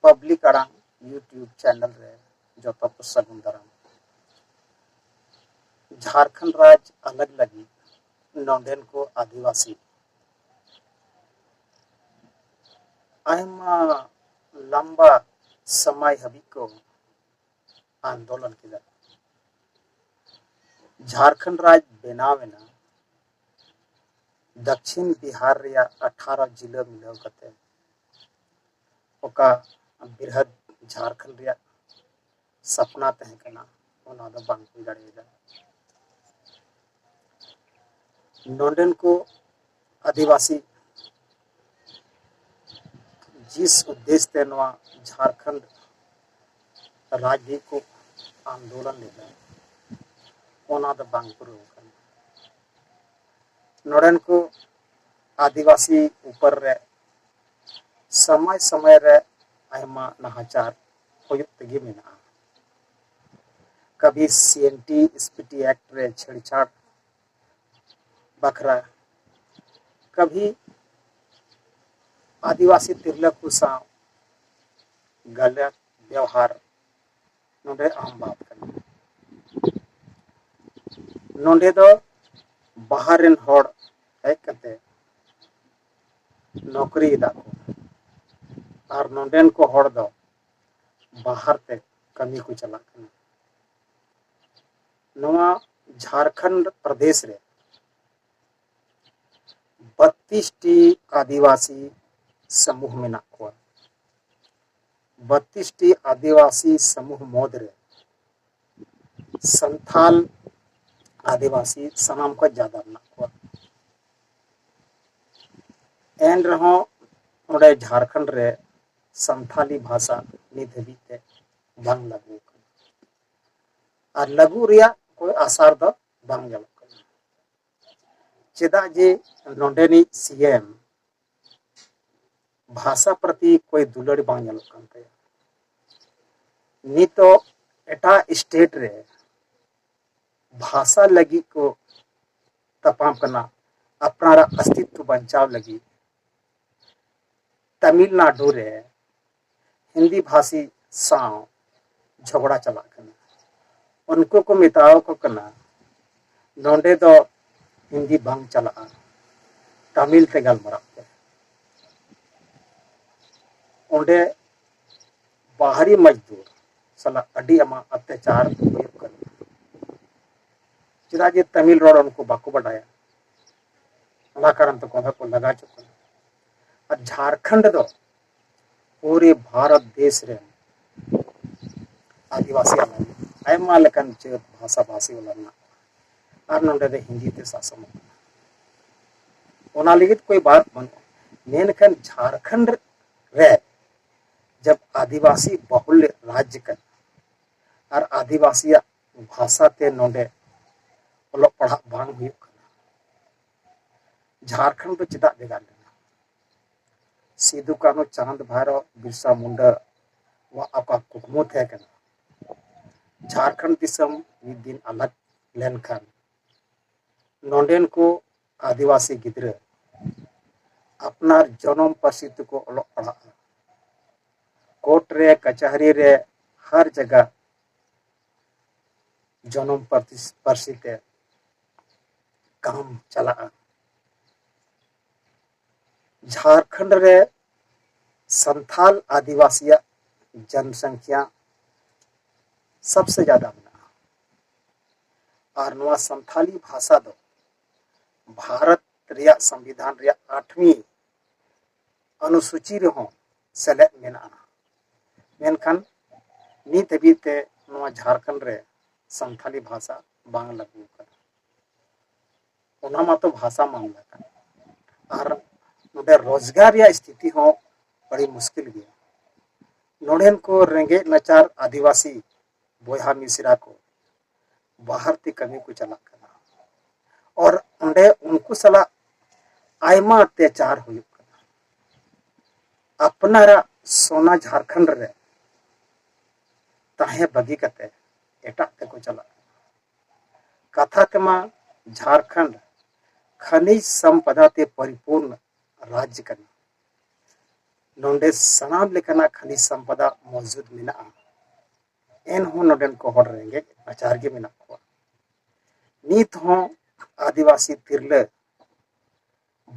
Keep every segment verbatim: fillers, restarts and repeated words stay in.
Public ᱟᱲᱟᱝ YouTube channel ᱨᱮ ᱡᱚᱛᱚ ᱠᱚ ᱥᱟᱹᱜᱩᱱ ᱫᱟᱨᱟᱢ᱾ ᱡᱷᱟᱲᱠᱷᱚᱸᱰ ᱨᱟᱡᱽ ᱟᱞᱟᱜᱽ ᱞᱟᱹᱜᱤᱫ ᱱᱚᱰᱮᱱ ᱠᱚ ᱟᱹᱫᱤᱵᱟᱹᱥᱤ ᱟᱭᱢᱟ ᱞᱟᱢᱵᱟ ᱥᱚᱢᱚᱭ ᱦᱟᱹᱵᱤᱡ ᱠᱚ ᱟᱱᱫᱳᱞᱚᱱ ᱠᱮᱫᱟ᱾ ᱡᱷᱟᱲᱠᱷᱚᱸᱰ ᱨᱟᱡᱽ ᱵᱮᱱᱟᱣ ᱮᱱᱟ᱾ ᱫᱟᱠᱷᱤᱱ ᱵᱤᱦᱟᱨ ᱨᱮᱭᱟᱜ ᱟᱴᱷᱟᱨᱚ ᱡᱤᱞᱟᱹ ᱢᱤᱞᱟᱹᱣ ᱠᱟᱛᱮ ᱚᱠᱟ ᱵᱨᱤᱦᱚᱫ ᱡᱷᱟᱲᱠᱷᱚᱸᱰ ᱨᱮᱭᱟᱜ ᱥᱟᱯᱱᱟ ᱛᱟᱦᱮᱸ ᱠᱟᱱᱟ, ᱚᱱᱟ ᱫᱚ ᱵᱟᱝ ᱦᱩᱭ ᱫᱟᱲᱮᱭᱟᱫᱟ᱾ ᱱᱚᱰᱮᱱ ᱠᱚ ᱟᱹᱫᱤᱵᱟᱹᱥᱤ ᱡᱤᱥ ᱩᱫᱽᱫᱮᱥ ᱛᱮ ᱱᱚᱣᱟ ᱡᱷᱟᱲᱠᱷᱚᱸᱰ ᱨᱟᱡᱽ ᱞᱟᱹᱜᱤᱫ ᱠᱚ ᱟᱱᱫᱳᱞᱚᱱ ᱞᱮᱫᱟ, ᱚᱱᱟ ᱫᱚ ᱵᱟᱝ ᱯᱩᱨᱟᱹᱣ ᱟᱠᱟᱱᱟ᱾ ᱱᱚᱰᱮᱱ ᱠᱚ ᱟᱹᱫᱤᱵᱟᱹᱥᱤ ᱩᱯᱚᱨ ᱨᱮ ᱥᱚᱢᱚᱭ ᱥᱚᱢᱚᱭ ᱨᱮ ᱟᱭᱢᱟ ᱱᱟᱦᱟᱪᱟᱨ ᱦᱩᱭᱩᱜ ᱛᱮᱜᱮ ᱢᱮᱱᱟᱜᱼᱟ᱾ ᱠᱟᱵᱷᱤ C N T S P T act ᱨᱮ ᱪᱷᱮᱲᱪᱷᱟᱲ ᱵᱟᱠᱷᱨᱟ, ᱠᱟᱵᱷᱤ ᱟᱹᱫᱤᱵᱟᱹᱥᱤ ᱛᱤᱨᱞᱟᱹ ᱠᱚ ᱥᱟᱶ ᱜᱟᱞᱟᱛ ᱵᱮᱣᱦᱟᱨ ᱱᱚᱰᱮ ᱟᱦᱟᱢ ᱵᱟᱛ ᱠᱟᱱᱟ᱾ ᱱᱚᱰᱮ ᱫᱚ ᱵᱟᱦᱟᱨ ᱨᱮᱱ ᱦᱚᱲ ᱦᱮᱡ ᱠᱟᱛᱮ ᱱᱚᱠᱨᱤ ᱮᱫᱟ ᱠᱚ, ᱟᱨ ᱱᱚᱰᱮᱱ ᱠᱚ ᱦᱚᱲ ᱫᱚ ᱵᱟᱦᱟᱨ ᱛᱮ ᱠᱟᱹᱢᱤ ᱠᱚ ᱪᱟᱞᱟᱜ ᱠᱟᱱᱟ᱾ ᱱᱚᱣᱟ ᱡᱷᱟᱲᱠᱷᱚᱸᱰ ᱯᱨᱚᱫᱮᱥ ᱨᱮ ᱵᱟᱛᱤᱥ ᱴᱤ ᱟᱹᱫᱤᱵᱟᱹᱥᱤ ᱥᱟᱢᱩᱦ ᱢᱮᱱᱟᱜ ᱠᱚᱣᱟ᱾ ᱵᱟᱛᱤᱥ ᱴᱤ ᱟᱹᱫᱤᱵᱟᱹᱥᱤ ᱥᱟᱢᱩᱦ ᱢᱩᱫᱽ ᱨᱮ ᱥᱟᱱᱛᱷᱟᱞ ᱟᱹᱫᱤᱵᱟᱹᱥᱤ ᱥᱟᱱᱟᱢ ᱠᱷᱚᱱ ᱡᱟᱫᱟ ᱢᱮᱱᱟᱜ ᱠᱚᱣᱟ᱾ ᱮᱱ ᱨᱮᱦᱚᱸ ᱱᱚᱰᱮ ᱡᱷᱟᱲᱠᱷᱚᱸᱰ ᱨᱮ ᱥᱟᱱᱛᱷᱟᱞᱤ ᱵᱷᱟᱥᱟ ᱱᱤᱛ ᱦᱟᱹᱵᱤᱡ ᱛᱮ ᱵᱟᱝ ᱞᱟᱹᱜᱩ ᱟᱠᱟᱱᱟ, ᱟᱨ ᱞᱟᱹᱜᱩ ᱨᱮᱭᱟᱜ ᱠᱳᱭ ᱟᱥᱟᱨ ᱫᱚ ᱵᱟᱝ ᱧᱮᱞᱚᱜ ᱠᱟᱱᱟ᱾ ᱪᱮᱫᱟᱜ ᱡᱮ ᱱᱚᱰᱮᱱᱤᱡ ᱥᱤ ᱮᱢ ᱵᱷᱟᱥᱟ ᱯᱨᱚᱛᱤ ᱠᱳᱭ ᱫᱩᱞᱟᱹᱲ ᱵᱟᱝ ᱧᱮᱞᱚᱜ ᱠᱟᱱ ᱛᱟᱭᱟ᱾ ᱱᱤᱛᱚᱜ ᱮᱴᱟᱜ ᱥᱴᱮᱴ ᱨᱮ ᱵᱷᱟᱥᱟ ᱞᱟᱹᱜᱤᱫ ᱠᱚ ᱛᱟᱯᱟᱢ ᱠᱟᱱᱟ, ᱟᱯᱱᱟᱨᱟᱜ ᱚᱥᱛᱤᱛᱛᱚ ᱵᱟᱧᱪᱟᱣ ᱞᱟᱹᱜᱤᱫ᱾ ᱛᱟᱢᱤᱞᱱᱟᱰᱩ ᱨᱮ ᱦᱤᱱᱫᱤ ᱵᱷᱟᱥᱤ ᱥᱟᱶ ᱡᱷᱚᱜᱽᱲᱟ ᱪᱟᱞᱟᱜ ᱠᱟᱱᱟ᱾ ᱩᱱᱠᱩ ᱠᱚ ᱢᱮᱛᱟᱣ ᱠᱚ ᱠᱟᱱᱟ, ᱱᱚᱰᱮ ᱫᱚ ᱦᱤᱱᱫᱤ ᱵᱟᱝ ᱪᱟᱞᱟᱜᱼᱟ, ᱛᱟᱢᱤᱞ ᱛᱮ ᱜᱟᱞᱢᱟᱨᱟᱜ ᱯᱮ᱾ ᱚᱸᱰᱮ ᱵᱟᱦᱨᱤ ᱢᱟᱡᱽᱫᱩᱨ ᱥᱟᱞᱟᱜ ᱟᱹᱰᱤ ᱟᱢᱟ ᱚᱛᱛᱟᱪᱟᱨ ᱦᱩᱭᱩᱜ ᱠᱟᱱᱟ᱾ ᱪᱮᱫᱟᱜ ᱡᱮ ᱛᱟᱢᱤᱞ ᱨᱚᱲ ᱩᱱᱠᱩ ᱵᱟᱠᱚ ᱵᱟᱰᱟᱭᱟ, ᱚᱱᱟ ᱠᱟᱨᱚᱱ ᱛᱮ ᱠᱚ ᱞᱟᱜᱟ ᱦᱚᱪᱚᱜ ᱠᱟᱱᱟ᱾ ᱟᱨ ᱡᱷᱟᱲᱠᱷᱚᱸᱰ ᱫᱚ ᱯᱩᱨᱮ ᱵᱷᱟᱨᱚᱛ ᱫᱮᱥ ᱨᱮ ᱟᱹᱫᱤᱵᱟᱹᱥᱤ ᱟᱭᱢᱟ ᱞᱮᱠᱟᱱ ᱡᱟᱹᱛ ᱵᱷᱟᱥᱟ ᱵᱷᱟᱥᱤ ᱵᱟᱞᱟ ᱢᱮᱱᱟᱜ ᱠᱚᱣᱟ, ᱟᱨ ᱱᱚᱰᱮ ᱫᱚ ᱦᱤᱱᱫᱤ ᱛᱮ ᱥᱟᱥᱚᱱᱚᱜ ᱠᱟᱱᱟ᱾ ᱚᱱᱟ ᱞᱟᱹᱜᱤᱫ ᱠᱚᱭ ᱵᱟᱛ ᱵᱟᱹᱱᱩᱜᱼᱟ᱾ ᱢᱮᱱᱠᱷᱟᱱ ᱡᱷᱟᱲᱠᱷᱚᱸᱰ ᱨᱮ ᱡᱟᱵ ᱟᱹᱫᱤᱵᱟᱹᱥᱤ ᱵᱟᱦᱩᱞ ᱨᱟᱡᱽ ᱠᱟᱱᱟ ᱟᱨ ᱟᱹᱫᱤᱵᱟᱹᱥᱤᱭᱟᱜ ᱵᱷᱟᱥᱟ ᱛᱮ ᱱᱚᱰᱮ ᱚᱞᱚᱜ ᱯᱟᱲᱦᱟᱜ ᱵᱟᱝ ᱦᱩᱭᱩᱜ ᱠᱟᱱᱟ, ᱡᱷᱟᱲᱠᱷᱚᱸᱰ ᱫᱚ ᱪᱮᱫᱟᱜ ᱵᱷᱮᱜᱟᱨ ᱞᱮᱱᱟ? ᱥᱤᱫᱩ ᱠᱟᱹᱱᱦᱩ, ᱪᱟᱸᱫᱽ ᱵᱷᱟᱭᱨᱚ, ᱵᱤᱨᱥᱟ ᱢᱩᱱᱰᱟ ᱣᱟᱜ ᱚᱠᱟ ᱠᱩᱠᱢᱩ ᱛᱟᱦᱮᱸ ᱠᱟᱱᱟ, ᱡᱷᱟᱲᱠᱷᱚᱸᱰ ᱫᱤᱥᱚᱢ ᱢᱤᱫ ᱫᱤᱱ ᱟᱞᱟᱜᱽ ᱞᱮᱱᱠᱷᱟᱱ ᱱᱚᱰᱮᱱ ᱠᱚ ᱟᱹᱫᱤᱵᱟᱹᱥᱤ ᱜᱤᱫᱽᱨᱟᱹ ᱟᱯᱱᱟᱨ ᱡᱚᱱᱚᱢ ᱯᱟᱹᱨᱥᱤ ᱛᱮᱠᱚ ᱚᱞᱚᱜ ᱯᱟᱲᱦᱟᱜᱼᱟ᱾ ᱠᱳᱨᱴ ᱨᱮ, ᱠᱟᱪᱟᱦᱟᱹᱨᱤ ᱨᱮ, ᱦᱟᱨ ᱡᱟᱭᱜᱟ ᱡᱚᱱᱚᱢ ᱯᱟᱹᱨᱥᱤ, ᱯᱟᱹᱨᱥᱤ ᱛᱮ ᱠᱟᱢ ᱪᱟᱞᱟᱜᱼᱟ᱾ ᱡᱷᱟᱲᱠᱷᱚᱸᱰ ᱨᱮ ᱥᱟᱱᱛᱷᱟᱞ ᱟᱹᱫᱤᱵᱟᱹᱥᱤᱭᱟᱜ ᱡᱚᱱᱥᱚᱝᱠᱷᱭᱟ ᱥᱚᱵᱥᱮ ᱡᱟᱫᱟ ᱢᱮᱱᱟᱜᱼᱟ᱾ ᱟᱨ ᱱᱚᱣᱟ ᱥᱟᱱᱛᱷᱟᱞᱤ ᱵᱷᱟᱥᱟ ᱫᱚ ᱵᱷᱟᱨᱚᱛ ᱨᱮᱭᱟᱜ ᱥᱚᱝᱵᱤᱫᱷᱟᱱ ᱨᱮᱭᱟᱜ ᱟᱴᱷᱣᱤ ᱚᱱᱩᱥᱩᱪᱤ ᱨᱮᱦᱚᱸ ᱥᱮᱞᱮᱫ ᱢᱮᱱᱟᱜᱼᱟ᱾ ᱢᱮᱱᱠᱷᱟᱱ ᱱᱤᱛ ᱦᱟᱹᱵᱤᱡ ᱛᱮ ᱱᱚᱣᱟ ᱡᱷᱟᱲᱠᱷᱚᱸᱰ ᱨᱮ ᱥᱟᱱᱛᱷᱟᱞᱤ ᱵᱷᱟᱥᱟ ᱵᱟᱝ ᱞᱟᱹᱜᱩ ᱟᱠᱟᱱᱟ᱾ ᱚᱱᱟ ᱢᱟᱛᱚ ᱵᱷᱟᱥᱟ ᱢᱟᱢᱞᱟ ᱠᱟᱱᱟ᱾ ᱟᱨ ᱱᱚᱰᱮ ᱨᱳᱡᱽᱜᱟᱨ ᱨᱮᱭᱟᱜ ᱥᱛᱷᱤᱛᱤ ᱦᱚᱸ ᱟᱹᱰᱤ ᱢᱩᱥᱠᱤᱞ ᱜᱮᱭᱟ᱾ ᱱᱚᱰᱮᱱ ᱠᱚ ᱨᱮᱸᱜᱮᱡ ᱱᱟᱪᱟᱨ ᱟᱹᱫᱤᱵᱟᱹᱥᱤ ᱵᱚᱭᱦᱟ ᱢᱤᱥᱨᱟ ᱠᱚ ᱵᱟᱦᱟᱨ ᱛᱮ ᱠᱟᱹᱢᱤ ᱠᱚ ᱪᱟᱞᱟᱜ ᱠᱟᱱᱟ᱾ ᱟᱨ ᱚᱸᱰᱮ ᱩᱱᱠᱩ ᱥᱟᱞᱟᱜ ᱟᱭᱢᱟ ᱚᱛᱛᱟᱪᱟᱨ ᱦᱩᱭᱩᱜ ᱠᱟᱱᱟ᱾ ᱟᱯᱱᱟᱨᱟᱜ ᱥᱚᱱᱟ ᱡᱷᱟᱲᱠᱷᱚᱸᱰ ᱨᱮ ᱛᱟᱦᱮᱸ ᱵᱟᱹᱜᱤ ᱠᱟᱛᱮ ᱮᱴᱟᱜ ᱛᱮᱠᱚ ᱪᱟᱞᱟᱜ ᱠᱟᱱᱟ᱾ ᱠᱟᱛᱷᱟ ᱛᱮᱢᱟ ᱡᱷᱟᱲᱠᱷᱚᱸᱰ ᱠᱷᱟᱱᱤᱡᱽ ᱥᱚᱢᱯᱚᱫᱟ ᱛᱮ ᱯᱚᱨᱤᱯᱩᱨᱱ ᱨᱟᱡᱽ ᱠᱟᱱᱟ᱾ ᱱᱚᱰᱮ ᱥᱟᱱᱟᱢ ᱞᱮᱠᱟᱱᱟᱜ ᱠᱷᱟᱱᱤᱡᱽ ᱥᱚᱢᱯᱚᱫᱟ ᱢᱚᱡᱩᱫ ᱢᱮᱱᱟᱜᱼᱟ᱾ ᱮᱱᱦᱚᱸ ᱱᱚᱰᱮᱱ ᱠᱚ ᱦᱚᱲ ᱨᱮᱸᱜᱮᱡ ᱱᱟᱪᱟᱨ ᱜᱮ ᱢᱮᱱᱟᱜ ᱠᱚᱣᱟ᱾ ᱱᱤᱛ ᱦᱚᱸ ᱟᱹᱫᱤᱵᱟᱹᱥᱤ ᱛᱤᱨᱞᱟᱹ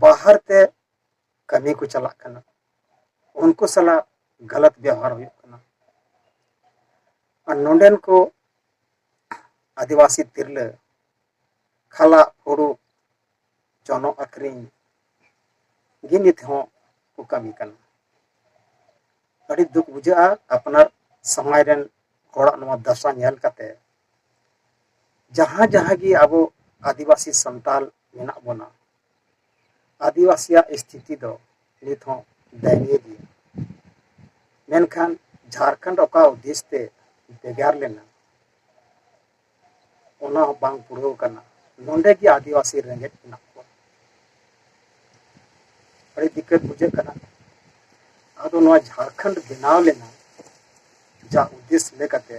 ᱵᱟᱦᱟᱨ ᱛᱮ ᱠᱟᱹᱢᱤ ᱠᱚ ᱪᱟᱞᱟᱜ ᱠᱟᱱᱟ, ᱩᱱᱠᱩ ᱥᱟᱞᱟᱜ ᱜᱟᱞᱟᱛ ᱵᱮᱣᱦᱟᱨ ᱦᱩᱭᱩᱜ ᱠᱟᱱᱟ᱾ ᱟᱨ ᱱᱚᱰᱮᱱ ᱠᱚ ᱟᱹᱫᱤᱵᱟᱹᱥᱤ ᱛᱤᱨᱞᱟᱹ ᱠᱷᱟᱞᱟᱜ ᱯᱷᱩᱲᱩᱜ ᱡᱚᱱᱚᱜ ᱟᱹᱠᱷᱨᱤᱧ ᱜᱮ ᱱᱤᱛ ᱦᱚᱸ ᱠᱚ ᱠᱟᱹᱢᱤ ᱠᱟᱱᱟ᱾ ᱟᱹᱰᱤ ᱫᱩᱠ ᱵᱩᱡᱷᱟᱹᱜᱼᱟ ᱟᱯᱱᱟᱨ ᱥᱚᱢᱟᱡᱽ ᱨᱮᱱ ᱦᱚᱲᱟᱜ ᱱᱚᱣᱟ ᱫᱟᱥᱟ ᱧᱮᱞ ᱠᱟᱛᱮ᱾ ᱡᱟᱦᱟᱸ ᱡᱟᱦᱟᱸ ᱜᱮ ᱟᱵᱚ ᱟᱹᱫᱤᱵᱟᱹᱥᱤ ᱥᱟᱱᱛᱟᱞ ᱢᱮᱱᱟᱜ ᱵᱚᱱᱟ, ᱟᱹᱫᱤᱵᱟᱹᱥᱤᱭᱟᱜ ᱥᱛᱷᱤᱛᱤ ᱫᱚ ᱱᱤᱛ ᱦᱚᱸ ᱫᱟᱭᱱᱤᱭᱚ ᱜᱮᱭᱟ᱾ ᱢᱮᱱᱠᱷᱟᱱ ᱡᱷᱟᱲᱠᱷᱚᱸᱰ ᱚᱠᱟ ᱩᱫᱽᱫᱮᱥ ᱛᱮ ᱵᱷᱮᱜᱟᱨ ᱞᱮᱱᱟ, ᱚᱱᱟ ᱦᱚᱸ ᱵᱟᱝ ᱯᱩᱨᱟᱹᱣ ᱠᱟᱱᱟ᱾ ᱱᱚᱰᱮ ᱜᱮ ᱟᱹᱫᱤᱵᱟᱹᱥᱤ ᱨᱮᱸᱜᱮᱡ ᱢᱮᱱᱟᱜ ᱠᱚᱣᱟ᱾ ᱟᱹᱰᱤ ᱫᱤᱠᱠᱟᱛ ᱵᱩᱡᱷᱟᱹᱜ ᱠᱟᱱᱟ᱾ ᱟᱫᱚ ᱱᱚᱣᱟ ᱡᱷᱟᱲᱠᱷᱚᱸᱰ ᱵᱮᱱᱟᱣ ᱞᱮᱱᱟ ᱡᱟ ᱩᱫᱽᱫᱮᱥ ᱞᱮᱠᱟᱛᱮ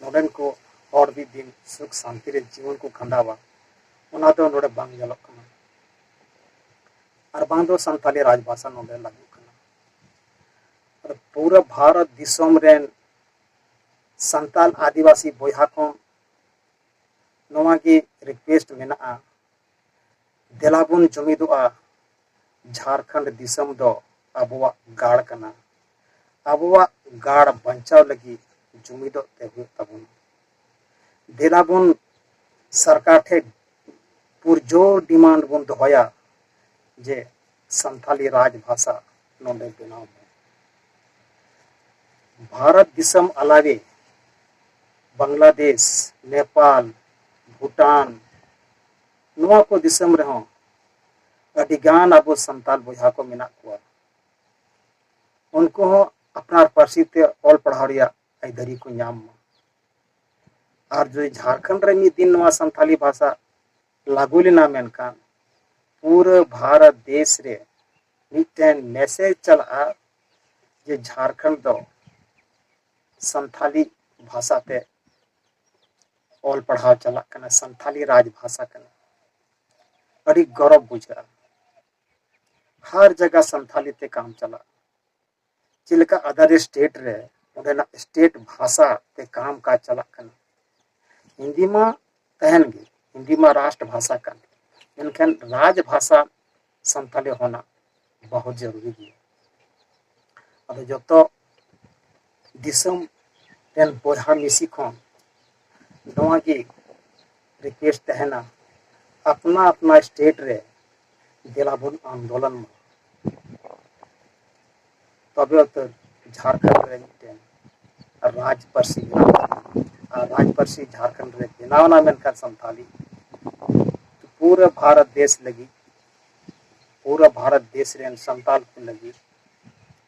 ᱱᱚᱰᱮᱱ ᱠᱚ ᱦᱚᱲ ᱢᱤᱫ ᱫᱤᱱ ᱥᱩᱠ ᱥᱟᱱᱛᱤ ᱨᱮ ᱡᱤᱭᱚᱱ ᱠᱚ ᱠᱷᱟᱸᱰᱟᱣᱟ, ᱚᱱᱟ ᱫᱚ ᱱᱚᱰᱮ ᱵᱟᱝ ᱧᱮᱞᱚᱜ ᱠᱟᱱᱟ᱾ ᱟᱨ ᱵᱟᱝ ᱫᱚ ᱥᱟᱱᱛᱟᱞᱤ ᱨᱟᱡᱽ ᱵᱷᱟᱥᱟ ᱱᱚᱰᱮ ᱞᱟᱹᱜᱩᱜ ᱠᱟᱱᱟ᱾ ᱟᱨ ᱯᱩᱨᱟᱹ ᱵᱷᱟᱨᱚᱛ ᱫᱤᱥᱚᱢ ᱨᱮᱱ ᱥᱟᱱᱛᱟᱞ ᱟᱹᱫᱤᱵᱟᱹᱥᱤ ᱵᱚᱭᱦᱟ ᱠᱚ ᱱᱚᱣᱟ ᱜᱮ ᱨᱤᱠᱩᱭᱮᱥᱴ ᱢᱮᱱᱟᱜᱼᱟ, ᱫᱮᱞᱟ ᱵᱚᱱ ᱡᱩᱢᱤᱫᱚᱜᱼᱟ᱾ ᱡᱷᱟᱲᱠᱷᱚᱸᱰ ᱫᱤᱥᱚᱢ ᱫᱚ ᱟᱵᱚᱣᱟᱜ ᱜᱟᱲ ᱠᱟᱱᱟ᱾ ᱟᱵᱚᱣᱟᱜ ᱜᱟᱲ ᱵᱟᱧᱪᱟᱣ ᱞᱟᱹᱜᱤᱫ ᱡᱩᱢᱤᱫᱚᱜ ᱛᱮ ᱦᱩᱭᱩᱜ ᱛᱟᱵᱚᱱᱟ᱾ ᱫᱮᱞᱟ ᱵᱚᱱ ᱥᱚᱨᱠᱟᱨ ᱴᱷᱮᱱ ᱯᱩᱨᱡᱳᱨ ᱰᱤᱢᱟᱱᱰ ᱵᱚᱱ ᱫᱚᱦᱚᱭᱟ ᱡᱮ ᱥᱟᱱᱛᱟᱞᱤ ᱨᱟᱡᱽ ᱵᱷᱟᱥᱟ ᱱᱚᱰᱮ ᱵᱮᱱᱟᱣ ᱢᱮ᱾ ᱵᱷᱟᱨᱚᱛ ᱫᱤᱥᱚᱢ ᱟᱞᱟᱣᱮ ᱵᱟᱝᱞᱟᱫᱮᱥ, ᱱᱮᱯᱟᱞ, ᱵᱷᱩᱴᱟᱱ, ᱱᱚᱣᱟ ᱠᱚ ᱫᱤᱥᱚᱢ ᱨᱮᱦᱚᱸ ᱟᱹᱰᱤ ᱜᱟᱱ ᱟᱵᱚ ᱥᱟᱱᱛᱟᱲ ᱵᱚᱭᱦᱟ ᱠᱚ ᱢᱮᱱᱟᱜ ᱠᱚᱣᱟ᱾ ᱩᱱᱠᱩ ᱦᱚᱸ ᱟᱯᱱᱟᱨ ᱯᱟᱹᱨᱥᱤ ᱛᱮ ᱚᱞ ᱯᱟᱲᱦᱟᱣ ᱨᱮᱭᱟᱜ ᱟᱹᱭᱫᱟᱹᱨᱤ ᱠᱚ ᱧᱟᱢ ᱢᱟ᱾ ᱟᱨ ᱡᱩᱫᱤ ᱡᱷᱟᱲᱠᱷᱚᱸᱰ ᱨᱮ ᱢᱤᱫ ᱫᱤᱱ ᱱᱚᱣᱟ ᱥᱟᱱᱛᱟᱞᱤ ᱵᱷᱟᱥᱟ ᱞᱟᱹᱜᱩ ᱞᱮᱱᱟ, ᱢᱮᱱᱠᱷᱟᱱ ᱯᱩᱨᱟᱹ ᱵᱷᱟᱨᱚᱛ ᱫᱮᱥ ᱨᱮ ᱢᱤᱫᱴᱮᱱ ᱢᱮᱥᱮᱡᱽ ᱪᱟᱞᱟᱜᱼᱟ ᱡᱮ ᱡᱷᱟᱲᱠᱷᱚᱸᱰ ᱫᱚ ᱥᱟᱱᱛᱷᱟᱞᱤ ᱵᱷᱟᱥᱟ ᱛᱮ ᱚᱞ ᱯᱟᱲᱦᱟᱣ ᱪᱟᱞᱟᱜ ᱠᱟᱱᱟ, ᱥᱟᱱᱛᱷᱟᱞᱤ ᱨᱟᱡᱽ ᱵᱷᱟᱥᱟ ᱠᱟᱱᱟ᱾ ᱟᱹᱰᱤ ᱜᱚᱨᱚᱵᱽ ᱵᱩᱡᱷᱟᱹᱜᱼᱟ᱾ ᱦᱟᱨ ᱡᱟᱭᱜᱟ ᱥᱟᱱᱛᱷᱟᱞᱤ ᱛᱮ ᱠᱟᱢ ᱪᱟᱞᱟᱜᱼᱟ᱾ ᱪᱮᱫ ᱞᱮᱠᱟ ᱟᱫᱟᱨ ᱥᱴᱮᱴ ᱨᱮ ᱚᱸᱰᱮᱱᱟᱜ ᱥᱴᱮᱴ ᱵᱷᱟᱥᱟ ᱛᱮ ᱠᱟᱢ ᱠᱟᱡᱽ ᱪᱟᱞᱟᱜ ᱠᱟᱱᱟ᱾ ᱦᱤᱱᱫᱤ ᱢᱟ ᱛᱟᱦᱮᱱ ᱜᱮ, ᱦᱤᱱᱫᱤ ᱢᱟ ᱨᱟᱥᱴᱨ ᱵᱷᱟᱥᱟ ᱠᱟᱱ, ᱢᱮᱱᱠᱷᱟᱱ ᱨᱟᱡᱽ ᱵᱷᱟᱥᱟ ᱥᱟᱱᱛᱟᱞᱤ ᱦᱚᱸ ᱵᱚᱦᱩᱛ ᱡᱟᱹᱨᱩᱨᱤ ᱜᱮᱭᱟ᱾ ᱟᱫᱚ ᱡᱚᱛᱚ ᱫᱤᱥᱚᱢ ᱨᱮᱱ ᱵᱚᱭᱦᱟ ᱢᱤᱥᱤ ᱠᱷᱚᱱ ᱱᱚᱣᱟ ᱜᱮ ᱨᱤᱠᱩᱭᱮᱥᱴ ᱛᱟᱦᱮᱱᱟ, ᱟᱯᱱᱟ ᱟᱯᱱᱟ ᱥᱴᱮᱴ ᱨᱮ ᱫᱮᱞᱟ ᱵᱚᱱ ᱟᱱᱫᱳᱞᱚᱱ ᱢᱟ, ᱛᱚᱵᱮ ᱩᱛᱟᱹᱨ ᱡᱷᱟᱲᱠᱷᱚᱸᱰ ᱨᱮ ᱢᱤᱫᱴᱮᱱ ᱨᱟᱡᱽ ᱯᱟᱹᱨᱥᱤ ᱵᱮᱱᱟᱣ ᱟᱨ ᱨᱟᱡᱽ ᱯᱟᱹᱨᱥᱤ ᱡᱷᱟᱲᱠᱷᱚᱸᱰ ᱨᱮ ᱵᱮᱱᱟᱣ ᱮᱱᱟ, ᱢᱮᱱᱠᱷᱟᱱ ᱥᱟᱱᱛᱟᱞᱤ ᱯᱩᱨᱟᱹ ᱵᱷᱟᱨᱚᱛ ᱫᱮᱥ ᱞᱟᱹᱜᱤᱫ, ᱯᱩᱨᱟᱹ ᱵᱷᱟᱨᱚᱛ ᱫᱮᱥ ᱨᱮᱱ ᱥᱟᱱᱛᱟᱞ ᱠᱚ ᱞᱟᱹᱜᱤᱫ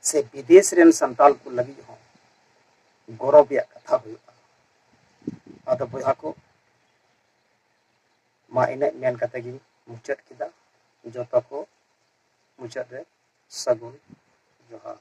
ᱥᱮ ᱵᱤᱫᱮᱥ ᱨᱮᱱ ᱥᱟᱱᱛᱟᱞ ᱠᱚ ᱞᱟᱹᱜᱤᱫ ᱦᱚᱸ ᱜᱚᱨᱚᱵᱽ ᱨᱮᱭᱟᱜ ᱠᱟᱛᱷᱟ ᱦᱩᱭᱩᱜᱼᱟ᱾ ᱟᱫᱚ ᱵᱚᱭᱦᱟ ᱠᱚ, ᱢᱟ ᱤᱱᱟᱹᱜ ᱢᱮᱱ ᱠᱟᱛᱮ ᱜᱤᱧ ᱢᱩᱪᱟᱹᱫ ᱠᱮᱫᱟ᱾ ᱡᱚᱛᱚ ᱠᱚ ᱢᱩᱪᱟᱹᱫ ᱨᱮ ᱥᱟᱹᱜᱩᱱ ᱡᱚᱦᱟᱨ᱾